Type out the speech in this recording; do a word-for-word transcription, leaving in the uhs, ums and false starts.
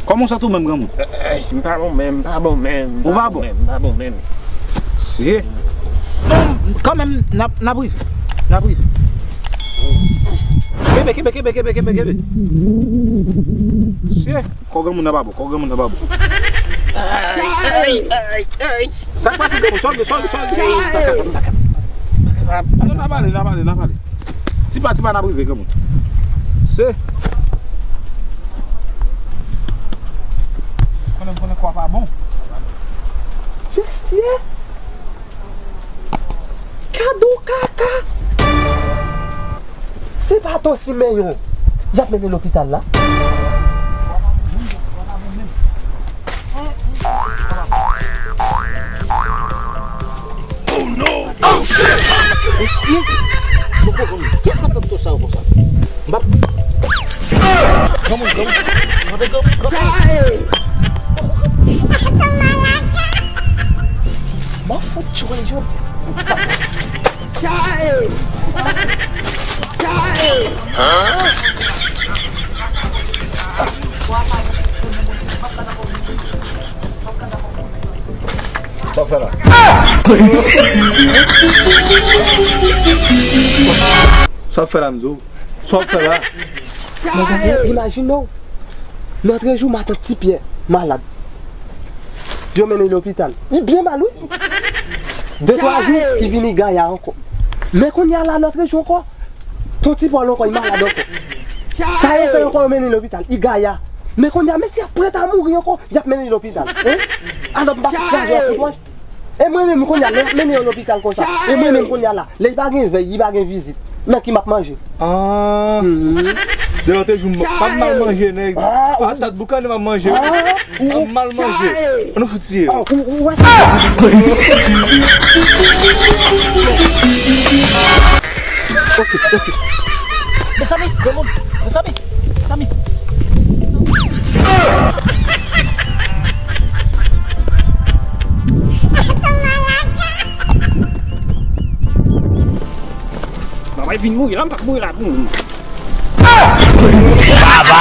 Kòman w santi w menm, granmoun? Ey, m pa bon menm, m pa bon menm, m pa bon menm, m pa bon menm. Sye. Non, kanmenm, n ap, n ap rive. N ap rive. Kenbe, kenbe, kenbe, kenbe, kenbe, kenbe. Sye. Kò granmoun nan pa bon, kò granmoun nan pa bon. Ay, ay, ay, ay. Sa k pase, granmoun? Sòl, sòl, sòl. Ay, ay, ay. N ap ale, n ap ale, n ap ale. Ti pa, ti pa, n ap rive, granmoun. Se. Konnen, konnen kò pa bon. Mesye. Kado kaka. Se pa Ton Simeyon y ap mennen lopital la? Oh no! Oh shit! Mesye! Kiyès k ap fè moto sa yo konsa? M p ap. Granmoun, granmoun. Kanpe, granmoun, kanpe. M ap fout tchwe jodi. Chae! Chae! Sa w fè la? Sa w fè la, m di w? Sa w fè la? Chae! Imajine w, lòtrejou matant Ti Pyè malad. Yo mennen l lopital. Li byen mal, wi. De twa jou, li vini gaya ankò. Men kounye a la, lòtrejou ankò, Ton Ti Pòl ankò, li malad ankò. Sa yo fè ankò, yo mennen l lopital. Li gaya. Men kounye a, mesye ap prèt a mouri ankò, y ap mennen l lopital. Hein? Alò, m pa fout kraze yon kout wòch. E mwen menm kounye a, lè y ap mennen yo lopital konsa, e mwen menm kounye a la, lè y pa gen vèy, y pa gen vizit, nan ki m ap manje? Ah. Mhm. De lòt jou, m p ap mal manje, nèg. Ah, patat boukannen m ap manje. Ah, m ap mal manje. Ann nou fout tiye yo. Ah, ou, ou wè sa? Ok, ok. Mezanmi, granmoun, mezanmi, mezanmi. Babay vin mouri la, m p ap mouri la pou moun. Baba!